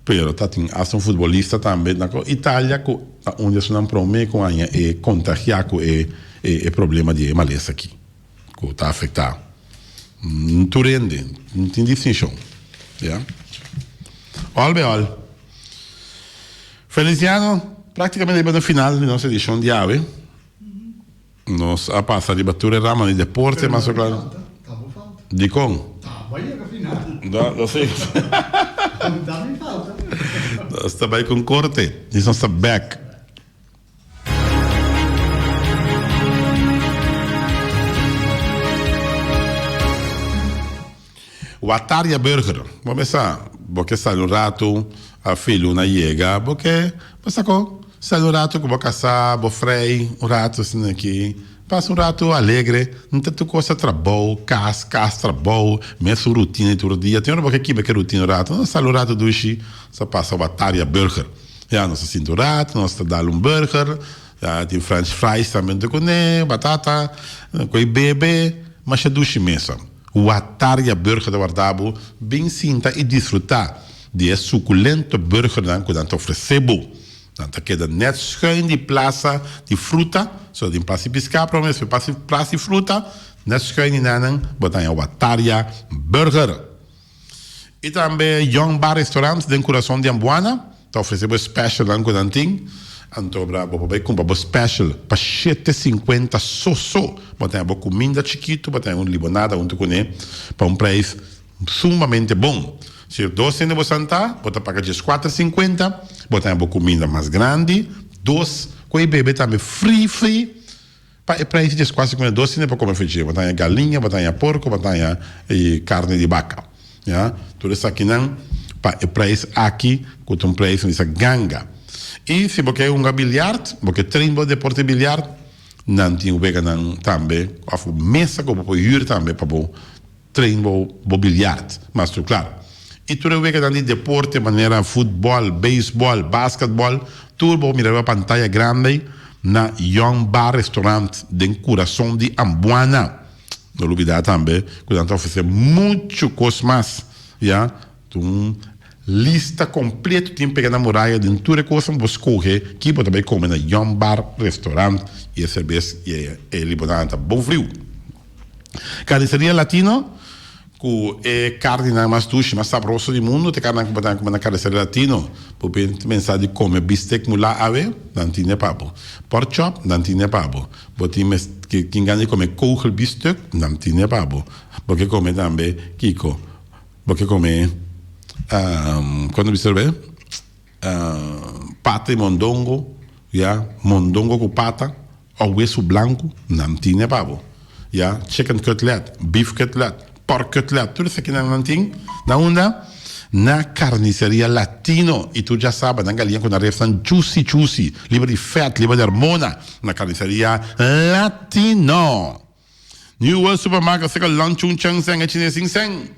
pero ta tin asta un futbolista tambe na Italia ku ta un di esunnan promé ku haña e kontagiá ku e e problema di e malesa aki ku ta afektá tur hende, no tin distinshon. Ya. Òl be òl. Feliciano, práktikamente riba na final di nos edishon di awe. Nos a pasa riba tur e rama di deporte, mas o klaro. Dikon? Nos ta bai ku un korte, dis nos ta bèk. Wataria Burger, bo mester bo ke sali un ratu a fi luna yega bo ke bo sa ko sali un ratu ku bo kasa bo frei un ratu asina aki pasa un ratu alegre no ta tur kos ta trabou kas kas trabou mesun rutina di tur dia tin ora bo ke kibra ke rutina un ratu no sali un ratu dushi sa pasa Wataria Burger. Ya nos ta sinti un rato, nos ta dal un burger, ya tin french fries tambe ta kuné, batata, ku e bebe, masha dushi mesa. Wataria Burger ta warda bo bin sinta i disfrutá di e sukulento burgernan ku nan ta ofresé bo. Nan ta keda nèt schuin di plasa di fruta, so tin plasa di piská promé, despues plasa di fruta, nèt schuin di nan bo ta haña Wataria Burger. I tambe Young Bar Restaurant den kurason di Ambuana ta ofresé bo e specialnan ku nan tin. Anto bra bo por bai kumpra bo special pa shete sinkuenta so so. Bo ta haña bo kuminda chikitu, bo ta haña un libonada huntu kuné pa un preis sumamente bon. Si dos hende bo santá, bo ta paga dieskuater sinkuenta, bo ta haña bo kuminda mas grandi, dos ku e bebe tambe free free. Pa e prijs djes kuasi ku dos hende por kome frijé. Bo ta haña galiña, bo ta haña porko, bo ta haña e karni di baka. Ya, tur esakinan pa e prijs aki ku ta un prijs di sa ganga. I si bo ke hunga biljart, bo ke train bo deporte biljart, nan tin weganan tambe òf mesa ku bo por hür tambe pa bo train bo bo biljart. Mas tur klar. I tur e weganan di deporte manera futbòl, beisbòl, basketbòl, tur bo por mira riba pantaya grandi na Young Bar Restaurant den kurason di Ambuana. No lubidá tambe ku nan ta ofresé muchu kos mas, ya. Ta un lista kompleto tin pega na muraya den tur e kosnan ku bo skohe ki bo ta bai kome na Young Bar Restaurant i e serbes i e limonada ta bon friu. Carniceria Latino, ku e karninan mas dushi, mas sabroso di mundu, ta e karninan ku bo ta kome na Carniceria Latino. Bo pensa di kome bistek mulá awe, nan tin e pa bo. Pork chop, nan tin e pa bo. Bo tin mes tin gana di kome kogel bistuk, nan tin e pa bo. Bo ke kome tambe kiko? Bo ke kome, kon ta bisa awe? Pata di mondongo, ya, mondongo ku pata. Of wesu blanku, nan tin e pa bo. Ya, chicken cutlet, beef cutlet, pork cutlet, tur esakinan nan tin. Na unda? Na Carniceria Latino. I tur dja saba, nan galiña ku nan refnan juicy juicy, liber di fèt, liber di hormona, na Carniceria Latino. New World Supermarket seka Long Chun Cheng Seng e Chines Sing Seng.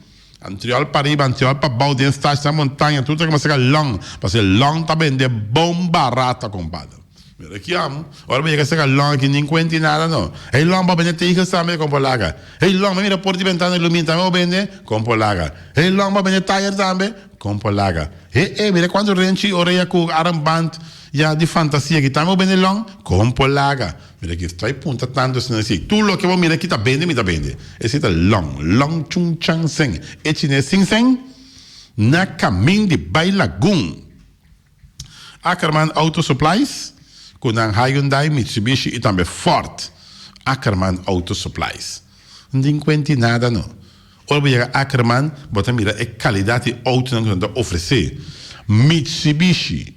Antriol pa riba, antriol pa bou, den stash, na montaña, tur ta kema seka Long. Pasobra Long ta bende bon barata, compadre. Mira ki amo. Ora bo yega seka Long aki nin kuenti nada no. Hey Long, bo bende tegels tambe? Kon por laga. Hey Long, mi mira por di bentana ilumina tambe bo bende? Kon por laga. Hey Long, bo bende tayer tambe? Kon por laga. Hey, hey, mira kuantu renchi orea ku armband ya di fantasia aki tambe bo bende Long? Kon por laga. Mira aki estoy punta tantu asina si tur loke bo mira aki ta bende mi ta bende. Esei ta Long, Long Chung Chang Seng. E chines Sing Seng na kamin di bai Lagun. Ackerman Auto Supplies ku nan Hyundai, Mitsubishi i tambe Ford. Ackerman Auto Supplies. No tin kuenti nada no. Ora bo yega Ackerman bo ta mira e kalidat di outonan ku nan ta ofresé. Mitsubishi.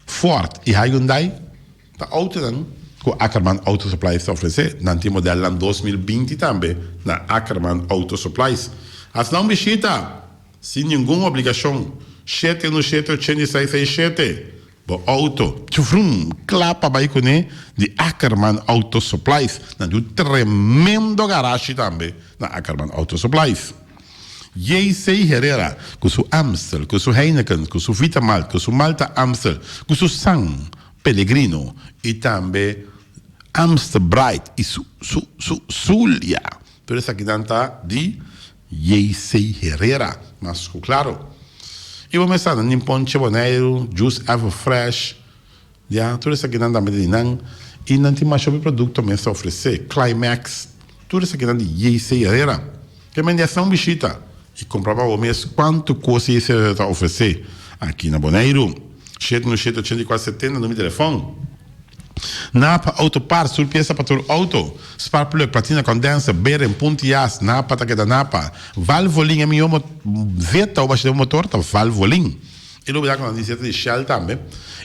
Ford i Hyundai ta autonan ku. ku Ackerman Auto Supplies ta ofresé. Nan tin modelnan 2020 tambe na Ackerman Auto Supplies. Hasi nan un bishita sin ningun obligashon. Shete unu shete ochenta i seis seis shete. Bo auto, tjuvrum, kla pa bai kuné di Ackerman Auto Supplies. Nan tin un tremendo garashi tambe na Ackerman Auto Supplies. JC Herrera ku su Amstel, ku su Heineken, ku su Vita Malt, ku su Malta Amstel, ku su San Pellegrino i tambe Amstel Bright i su su su Zulia. Tur esakinan ta di JC Herrera, mas ku klaro. I bo mester anda nin Ponche Boneiru, Juice Ever Fresh, ya, tur esakinan tambe ta di nan. I nan tin masha hopi produkto mes ta ofresé, Climax, tur esakinan di JC Herrera. Ke men di hasi un bishita i kumpra pa bo mes kuantu kos JC Herrera ta ofresé aki na Boneiru. Shete no shete 84 70 numero di telefòn. Napa Auto Parts, tur piesa pa tur auto. Spark plug, platina, condenser, beren, punti jas, Napa ta keda Napa. Valvolin, e mihó zeta bo basha den bo motor ta Valvolin. I lo bira ku nan di zeta di Shell tambe.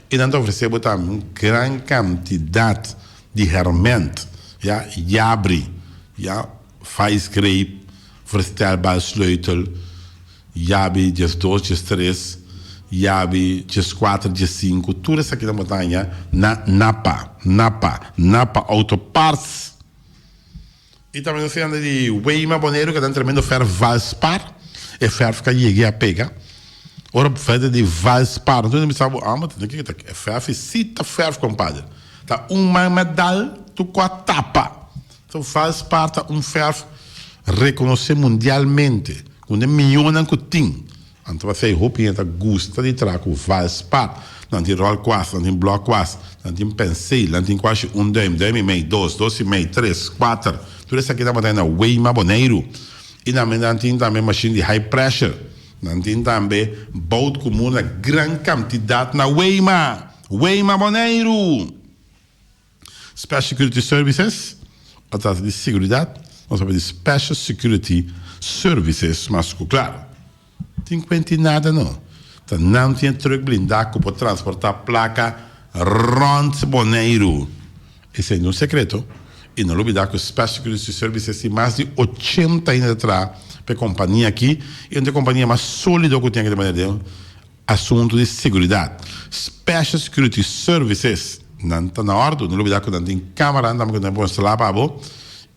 I nan ta ofresé bo tambe un gran kantidat di hèrmènt, ya, yabri, ya, vice grip, verstelbaar sleutel. Yabi 12, 13, yabi 14, 15, tur esaki nan bo ta haña na Napa, Napa, Napa Auto Parts. I tambe nos tin di Weima Boneiru ku ta un tremendo fèrf Valspar, e fèrf ku a yega i a pega. Ora bo fèrf di Valspar, tur hende bisa bo, ah, ma kiko ta e fèrf si ta fèrf kompadre. Ta un man medal tur ku a tapa. So Valspar ta un fèrf rekonosé mundialmente, ku den miónan ku tin. Anto pasei hopi hende ta gusta di traha ku Valspar. Nan tin ròlkuas, nan tin blòkkuas, nan tin penseel, nan tin kuashi un dùim, dùim i mei, dos, dos i mei, tres, kuater. Tur esaki tabata na Weima, Boneiru. I tambe nan tin tambe mashin di high pressure. Nan tin tambe bout komun na gran kantidat na Weima, Weima, Boneiru. Special Security Services, a trata di seguridad, nos papia di Special Security Services mas cu claro. Tin cuenta y nada no. Ta nan tin e truck blinda cu por transporta placa rond Boneiru. Esey no un secreto y no lubida cu Special Security Services tin mas di 80 hende ta traha pa e compania aki y un di e compania mas solido cu tin aki den Boneiru den Asuntu di seguridat. Special Security Services, nan ta na òrdu. No lubidá ku nan tin kámaranan tambe ku nan por instalá pa bo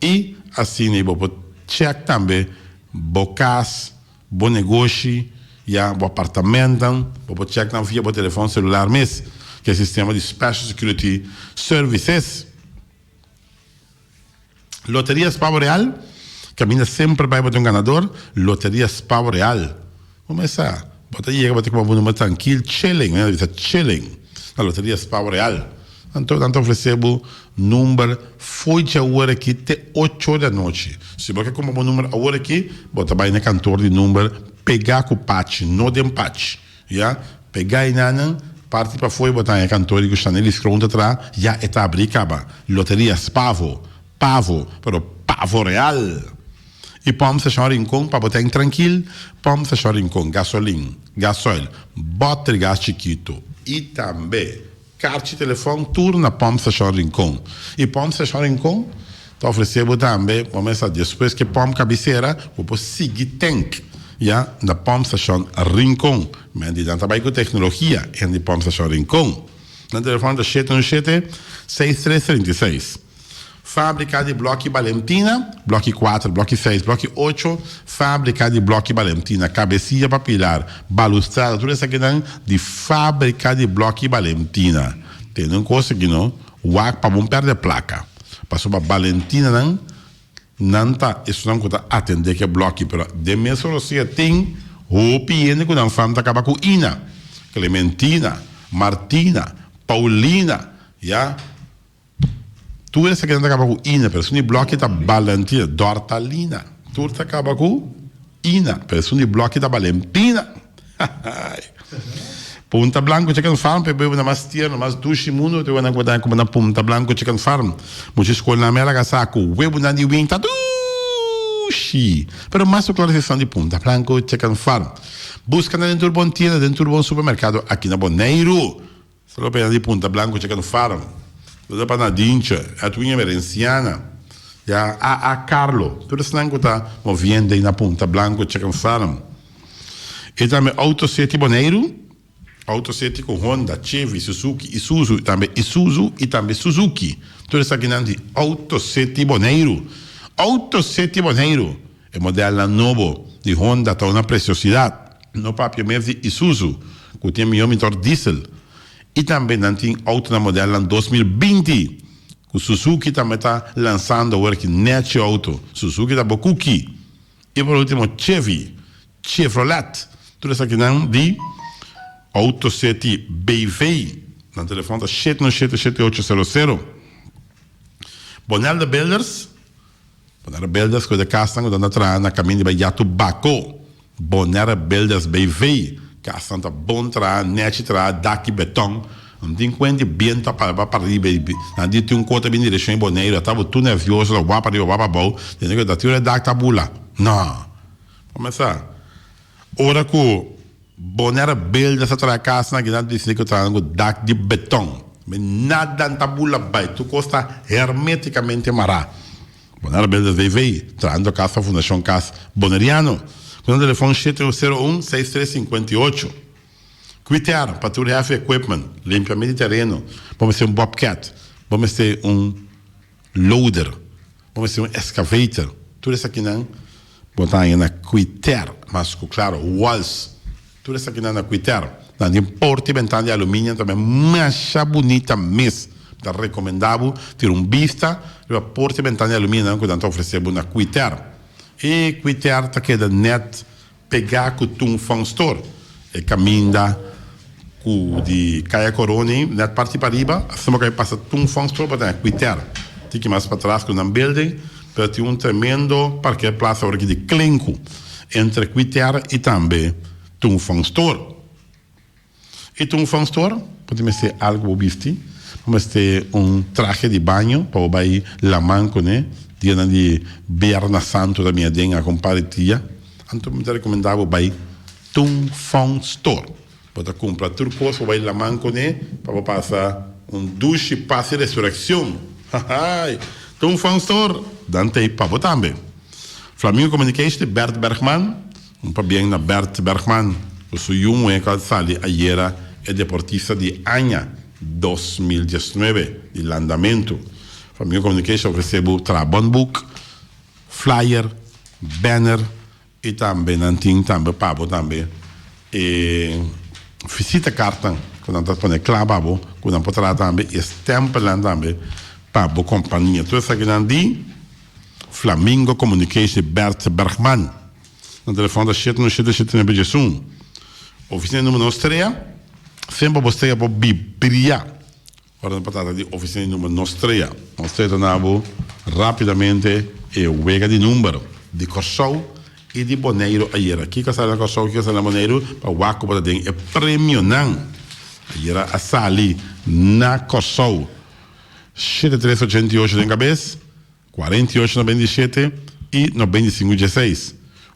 i asina bo por chèk tambe bo kas, bo negoshi, ya bo apartamentan. Bo por chèk nan via bo telefòn selular mes ku e sistema di Special Security Services. Loteria Spavo Real, Caminda semper bai bo ta un ganador, Loteria Spavo Real. Como esa? Bo ta yega bo ta kuma bo number trankil, chilling, mi a bisa chilling, na Loteria Spavo Real. Anto nan ta ofrece bo number fo'i dje awor aki te ocho or di anochi. Si bo ke kuma bo number awor aki, bo ta bai na kantoor di number pega ku pachi, no den pachi. Ya, pega enanan, parti pafó e bo ta haña kantor di ku Shanelis Kroon ta traha, ya e ta abrí kaba. Loteria Spavo, Pavo, pero Pavo Real! I pòmp Stashon Rincon pa bo ta en trankil, pòmp Stashon Rincon, gasolin, gasoil, bòter gas chikitu i tambe karchi telefòn tur na pòmp Stashon Rincon. I pòmp Stashon Rincon ta ofresé bo tambe, bo mester sa despues ku e pòmp kabisera, bo por sigui tènk ya na pòmp Stashon Rincon. Men di nan ta bai ku teknologia en di pòmp Stashon Rincon. Nan telefòn ta shete un shete, seis tres 36. Fábrika di Blòki Balentina, Blòki kuater, Blòki seis, Blòki ocho, Fábrika di Blòki Balentina, Kabesia pa pilar, balustrada, tur esakinan di Fábrika di Blòki Balentina. Tende un kos aki no, wak pa bon pèrdè plaka. Pasobra Balentinanan, nan ta esunnan ku ta atendé ku e blòki, pero den mes Rosia tin hopi hende ku nan fam ta kaba ku Ina, Clementina, Martina, Paulina, ya. Tur esakinan ta kaba ku ina, pero esun di blòki ta Balentina, Dortalina. Tur ta kaba ku ina, pero esun di blòki ta Balentina. Punta Blanco Chicken Farm pa e bebe na mas tierno, mas dushi mundu te wena ku bo ta kume na Punta Blanco Chicken Farm. Mucha skolnan mi a laga sa ku webunan di wing ta dushi. Pero mas ku klaro esnan di Punta Blanco Chicken Farm. Buska nan den tur bon tienda, den tur bon supermerkado aki na Boneiru. Solo pena di Punta Blanco Chicken Farm. Saludo pa Nadintje, Edwin Emerenciana, ya A A Carlo, tur esnan ku ta moviendo ei na Punta Blanco, Chicken Farm. I tambe Auto City Boneiru, Auto City ku Honda, Chevy, Suzuki, Isuzu, i tambe Isuzu i tambe Suzuki. Tur esakinan di Auto City Boneiru. Auto City Boneiru, e modelnan nobo di Honda ta una preciosidat. No papia mes di Isuzu, ku tin e mihó mitor diesel. I tambe nan tin autonan modelnan 2020 ku Suzuki tambe ta lansando awor aki nechi auto. Suzuki ta bo kuki. I por ultimo Chevy, Chevrolet. Tur esakinan di Auto City BV. Nan telefon ta shete no shete shete ocho sero sero. Bonelda Builders. Bonaire Builders ku e kasnan ku ta traha na kaminda di bai Yatu Bako. Bonaire Builders BV. Kasnan ta bon traha, nechi traha, dak di beton. No tin kuenta di bientu a para pa riba i nan di tin un kos ta bin direkshon di Boneiru. A tabata tur nervioso ta wak pa riba wak pa abou. Tende ku ta tur e dak ta bula. No. Kumesa ora ku Bonaire Builders a traha kasnan aki nan disini ku traha ku dak di beton. Nada no ta bula bai. Tur kos ta hermeticamente mará. Bonaire Builders BV, trahando kas pa Fundashon Kas Boneriano. Ku nan telefòn 701 6358. Kwiter pa tur heavy equipment, limpiamento di tereno, bo mester un bobcat, bo mester un loader, bo mester un excavator. Tur esakinan bo ta haña na Kwiter. Mas ku klaro, walls. Tur esakinan na Kwiter. Nan tin porta i bentana di aluminio tambe masha bunita mes. Mi ta rekomendá bo tira un bista riba porta i bentana di aluminionan ku nan ta ofresé bo na Kwiter. E Kwiter ta keda nèt pegá ku Tung Fong Store, e kaminda ku di Kaya Koroni nèt parti pariba, asina bo ka pasa Tung Fong Store bo ta haña Kwiter. Tiki mas patras ku nan building, pero tin un tremendo parkeerplaats awor aki di klenku entre Kwiter i tambe Tung Fong Store. I Tung Fong Store bo tin mester algu bo bisti, bo mester un trahe di baño pa bo bai laman kuné dianan di Bierna Santu ta bini aden algun par di dia, anto mi ta rekomendá bo bai Tung Fong Store. Bo ta kumpra tur kos bo bai laman kuné pa bo pasa un dushi pas di resurekshon. Hahaai! Tung Fong Store, dan t'ei pa bo tambe. Flamingo Communication di Bert Bergman, Un pabien na Bert Bergman ku su yu muhé ku a sali ayera e deportista di aña 2019 di landamentu. Flamingo Communication a ofresé bo traha bon boek, flyer, banner i tambe nan tin tambe pa bo tambe e visitakaartnan ku nan ta pone kla pa bo ku nan por traha tambe i e stempelnan tambe pa bo kompania. Tur esakinan di Flamingo Communication di Bert Bergman. Nan telefon ta shete no shete shete nuebe diesun. Oficina di number nos trea, semper bo strea por bibria. Ora nan por trata di oficina di number nos trea. Nos trea ta na bo rapidamente e wega di number di Kòrsou i di Boneiru ayera. Kiko a sali na Kòrsou, kiko a sali na Boneiru pa wak ku bo ta den e premionan. Ayera a sali na Kòrsou shete tres ochenta i ocho den kabes. 48 97 i 95 dieseis.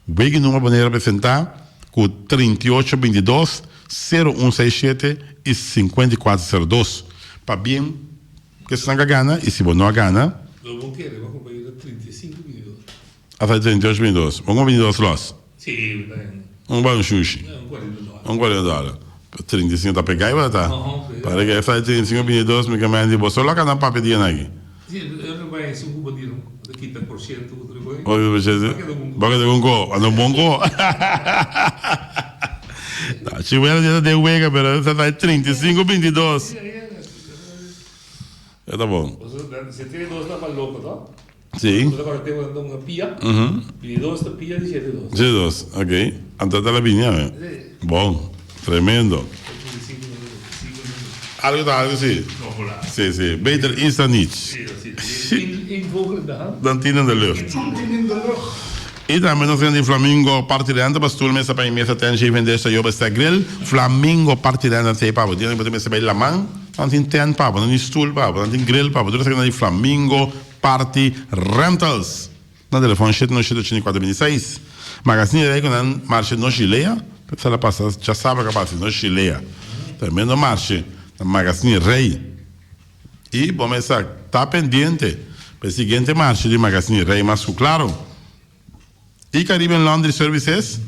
Wegi number Boneiru a presentá ku 38 22, 0 un seis shete i 54 sero dos. Pabien ku esnan ku a gana i si bo no a gana. Lo bon kere, bo compañero ta 35 22. A sa 38 22. Bo con 22 los? Sí, ta bien. Un ba un shushi. Un 40 dólar. Un 40 dólar. 35 ta pegá i ta. Para que esa 35 22 mi ke men di bo solo a kana papia dia naki. Sí, eu no bai su cuba di no. Ta kita por ciento ku otro koi. Oye, por ciento. Ba keda un ko, ando bon ko. No, chi bueno dia de wega, pero esa ta 35 22. E ta bon. Se tiene dos ta pa loco, to? Sí. Bo ta kòrda tempu nan ta hunga pia? Bini dos ta pia di shete dos. Shete dos, ok. Anto ta la bini awe. Sí. Bon, tremendo. Algo ta algo sí. Sí, sí. Beter iets dan niets. Sí, sí. Eén vogel in de hand. Dan tien in de lucht. Tien in de lucht. I tambe nos tin di Flamingo Party Renta pa stoel mesa pa e mesa ten sheven des ta yoba sta grill. Flamingo Party Renta ta e pa bo. Dia bo ta mester bai laman, nan tin tent pa bo, nan tin stoel pa bo, nan tin grill pa bo. Tur esaki nan di Flamingo Party Rentals. Nan telefon shete no shete ochenta i kuater binti seis. Magazine rei ku nan marshe no shilea. Pensa la pasa djasabra ka pasa no shilea. Tremendo marshe na Magazine Rei. I bo mester ta pendiente pa e siguiente marcha di Magazine Rei Mas Ku Klaro i Caribbean Laundry Services,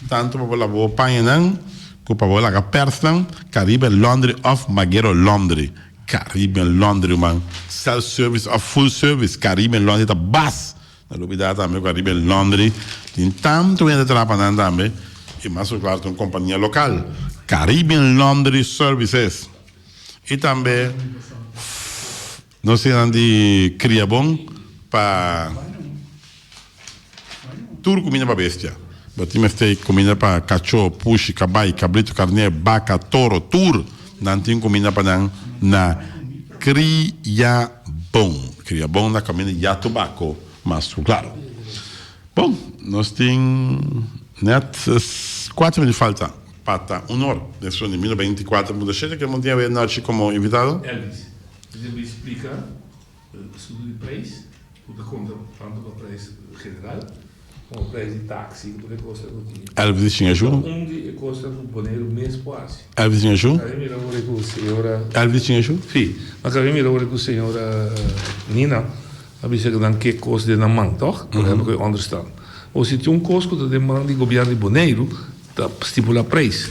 tantu pa bo laba bo pañanan ku pa bo laga pèrsnan, Caribbean Laundry òf Magero Laundry. Caribbean Laundry man, self service òf full service, Caribbean Laundry ta bas! No lubida tambe ku Caribbean Laundry tin tantu hende traha pa nan tambe i mas ku klaro ta un kompania lokal, Caribbean Laundry Services. I tambe nos tin nan di kria bon pa tur kuminda pa bestia. Bo tin mester kuminda pa kachó, pushi, kabai, kabritu, karné, baka, toro, tur nan tin kuminda pa nan na kria bon. Kria bon na kaminda ya tobako mas ku klaro. Bon, nos tin nèt kuater minüt falta. Pa ta un or den su di mil noventa i kuater punto shete ke Montiel awe nochi komo invitado. Elvis, mi tin bin splika asuntu di prijs, ku ta konta tantu pa prijs general komo prijs di taksi ku tur e kosnan ku tin. Elvis di Chingashu. Ta un di e kosnan ku Boneiru mes por hasi. Elvis di Chingashu. M'a mira ora ku señora. Elvis di Chingashu. Si, m'a kaba mira ora ku señora Nina a bisa ku nan ke kos den nan man, tòg? Por ehempel ku e onderstand. O si tin un kos ku ta den man di gobièrnu di Boneiru, Ta stipula prijs.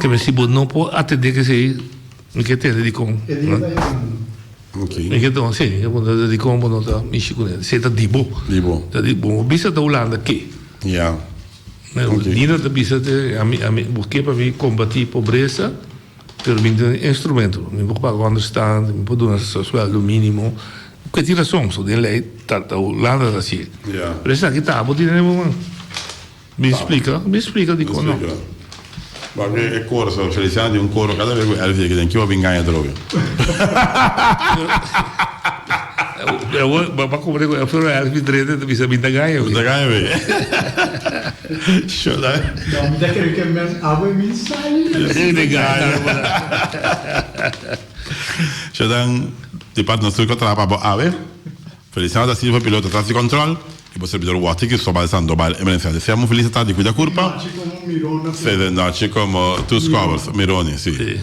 Keme si bo no por atende kesey mi ke tende dikon. Mi ke tende si mi ke puntra dikon bo no ta mishi kuné. Esey ta di bo. Ta di bo. Bo bisa ta Hulanda ke. Nina ta bisa te ami ami bo ke pa mi kombati pobresa pero mi tin instrumento. Mi por paga onderstand mi por duna sueldo minimo. Ke tin rason so den ley ta Hulanda ta hasié. Pero esaki ta bo tene bo man. Mi splika, mi splika dikon no. Wak e koro so, Feliciano tin un koro kada bes ku Elvis yega den kiba bin gaña atrobe. Awor bo a komprende ku ora Elvis drenta e ta bisa mi ta gaña Mi ta gaña we. Sho da. No, mi ta kere ke men awe mi sali. Mi ta gaña. Sho dan di parti nos tur ku a traha pa bo awe. Feliciano da Silva piloto tras di control y bo servidor Watty Cristobal Sandoval emerenciante. Sea un feliz tardi cuida curpa. Nochi como Mirona. Sí, de nochi como tus covers, Mironi, sí.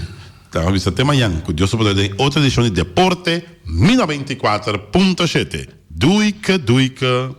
Ta bisa te mañan cu Dios su poder den otro edicion di Deporte Mi 94.7. Duike, duike.